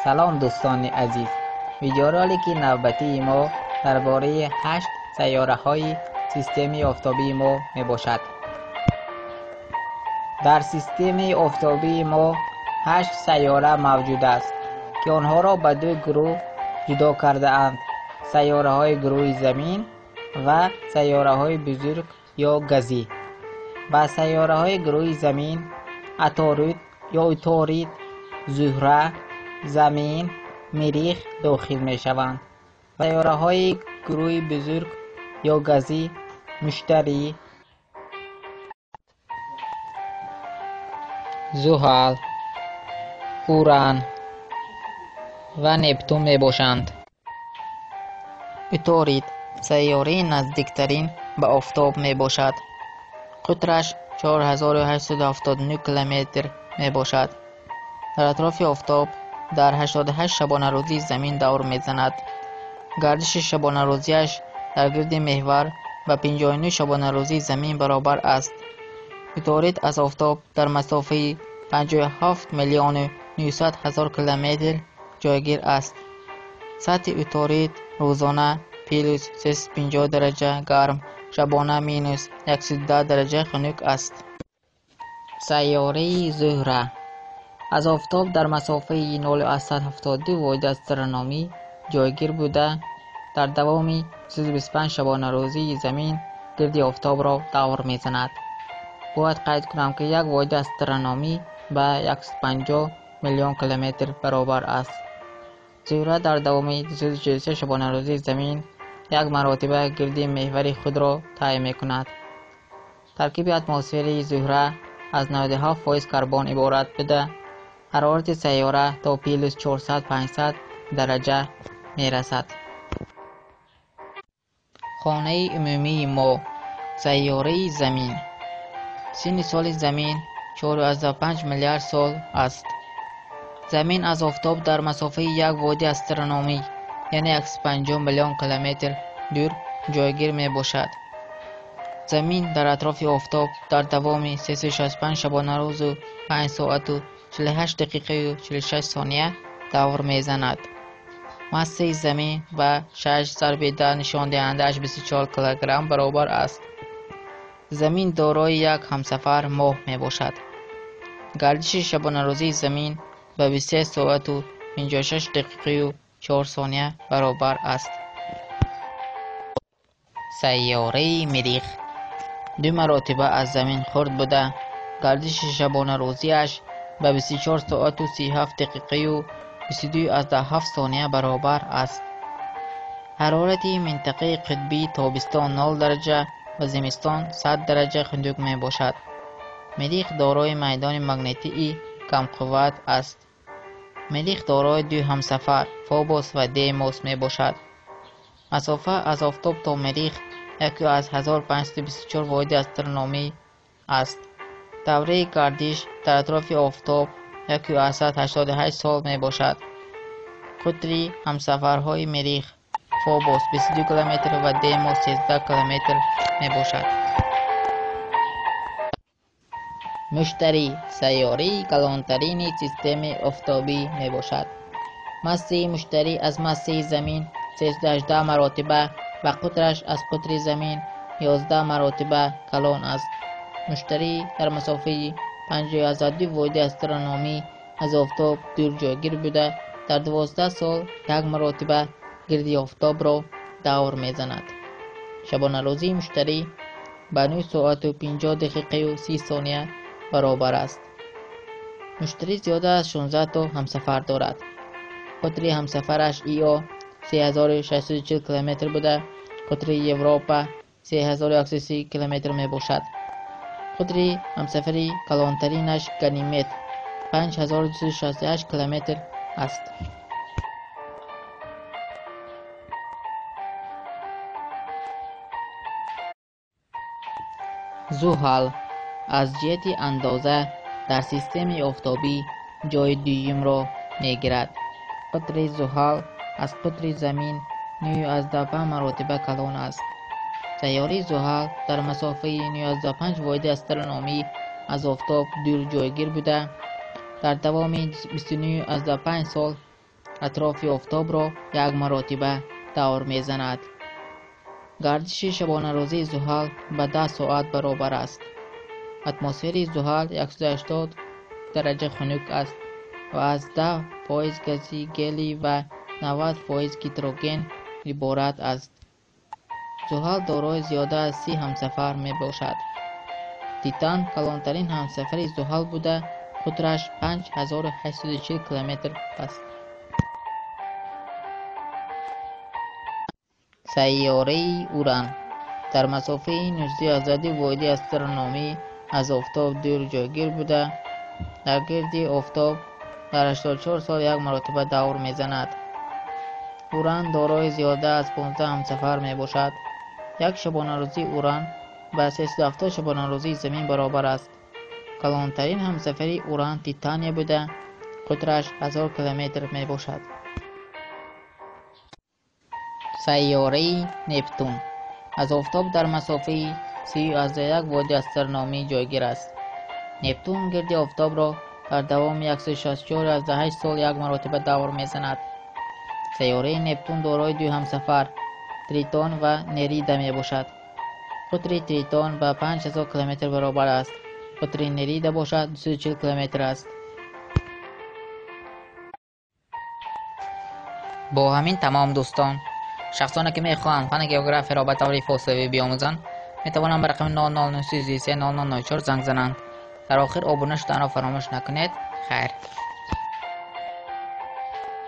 Салом дӯстони азиз. Видеоролики навбатии мо дар бораи 8 сайёраҳои системаи офтобии мо мебошад. Дар системаи офтобии мо 8 сайёра мавҷуд аст, ки онҳоро ба ду гурӯҳ ҷудо кардаанд: сайёраҳои гурӯҳи Замин ва сайёраҳои бузург ё газӣ. Ба сайёраҳои гурӯҳи Замин Аторид ё Уторид, Зуҳра, Замин, Мирих дохил мешаванд. Сайёраҳои гурӯҳи бузург ё газӣ Муштарӣ, Зуҳал, Уран ва Нептун мебошанд. Уторид сайёраи наздиктарин ба Офтоб мебошад. Қутраш 4879 километр мебошад. Дар атрофи Офтоб дар 88 шабонарӯзии Замин давр мезанад. Гардиши шабонарӯзиаш дар гирди меҳвар ба 59 шабонарӯзии Замин баробар аст. Уторид аз Офтоб дар масофаи 57 миллиону 900 ҳазор километр ҷойгир аст. Сатҳи Уторид рӯзона плюс 350 дараҷа гарм, шабона минус 110 дараҷа хунук аст. Сайёраи Зуҳра аз Офтоб дар масофаи 0,72 воҳиди астрономӣ ҷойгир буда, дар давоми 325 шабонарӯзии Замин гирди Офтобро давр мезанад. Бояд қайд кунам, ки як воҳиди астрономӣ ба 150 миллион километр баробар аст. Зуҳра дар давоми 243 шабонарӯзии Замин як маротиба гирди меҳвари худро тай мекунад. Таркиби атмосферии Зуҳра аз 97% карбон иборат буда, ҳарорати сайёра то плюс 400-500 дараҷа мерасад. Хонаи умумии мо сайёраи Замин. Синни соли Замин 4,5 миллиард сол аст. Замин аз Офтоб дар масофаи як воҳиди астрономӣ, яъне 150 миллион километр дур ҷойгир мебошад. Замин дар атрофи Офтоб дар давоми 365 шабонарӯзу 5 соату 48 дақиқаю 46 сония давр мезанад. Массаи Замин ба 6 зарби 10 нишондиҳандааш 24 килограмм баробар аст. Замин дорои як ҳамсафар моҳ мебошад. Гардиши шабонарӯзии Замин ба 23 соату 56 дақиқаю 4 сония баробар аст. Сайёраи Мирих ду маротиба аз Замин хурд буда, гардиши шабонарӯзиаш ба 24 соату 37 дақиқаю 22,7 сония баробар аст. Ҳарорати минтақаи қутбӣ тобистон 0 дараҷа ва зимистон 100 дараҷа хунук мебошад. Мирих дорои майдони магнитии камқувват аст. Мирих дорои ду ҳамсафар Фобос ва Деймос мебошад. Масофа аз Офтоб то Мирих 1524 воҳиди астрономӣ аст. Давраи гардиш дар атрофи Офтоб 1,88 сол мебошад. Қутри ҳамсафарҳои Мирих Фобос 22 километр ва Деймос 13 километр мебошад. Муштарӣ сайёраи калонтарини системаи офтобӣ мебошад. Массаи Муштарӣ аз массаи Замин 318 маротиба ва қутраш аз қутри Замин 11 маротиба калон аст. Муштарӣ дар масофаи 52 воҳиди астрономӣ аз Офтоб дур ҷойгир буда, дар 12 сол як маротиба гирди Офтобро давр мезанад. Шабонарӯзии Муштарӣ ба 9 соату 50 дақиқаю 30 сония баробар аст. Муштарӣ зиёда аз 16 то ҳамсафар дорад. Қутри ҳамсафараш Ио 3640 километр буда, қутри Европа 3130 километр мебошад. Қутри ҳамсафари калонтаринаш Ганимед 5268 километр аст. Зуҳал аз ҷиҳати андоза дар системаи офтобӣ ҷойи дуюмро мегирад. Қутри Зуҳал аз қутри Замин 9,5 маротиба калон аст. Сайёраи Зуҳал дар масофаи 9,5 воҳиди астрономӣ аз Офтоб дур ҷойгир буда, дар давоми 29,5 сол Атрофи офтобро як маротиба давр мезанад. Гардиши шабонарӯзии Зуҳал ба 10 соат баробар аст. Атмосфери Зуҳал 180 дараҷа хунук аст ва аз 10% гази гелий ва 90% гидроген иборат аст. Зуҳал дорои зиёда аз 30 ҳамсафар мебошад. Титан калонтарин ҳамсафари Зуҳал буда, қутраш 5840 километр аст. Сайёраи Уран дар масофаи 19,2 воҳиди астрономӣ аз Офтоб дур ҷойгир буда, дар гирди Офтоб дар 84 сол як маротиба давр мезанад. Уран дорои зиёда аз 15 ҳамсафар мебошад. Як шабонарӯзии Уран ба 370 шабонарӯзии Замин баробар аст. Калонтарин ҳамсафари Уран Титания буда, қутраш 1000 километр мебошад. Сайёраи Нептун аз Офтоб дар масофаи 30,1 воҳиди астрономӣ ҷойгир аст. Нептун гирди Офтобро дар давоми 164,8 сол як маротиба давр мезанад. Сайёраи Нептун дорои ду ҳамсафар Тритон ва Нерида мебошад. Қутри Тритон ба 5000 километр баробар аст. Қутри Нерида бошад 240 километр аст. Бо ҳамин тамом, дӯстон. Шахсоне ки мехоҳанд фанни географияро ба таври фосилавӣ биомӯзанд, метавонанд ба рақами 0093 0094 занг зананд. Дар охир обуна шуданро фаромӯш накунед. Хайр.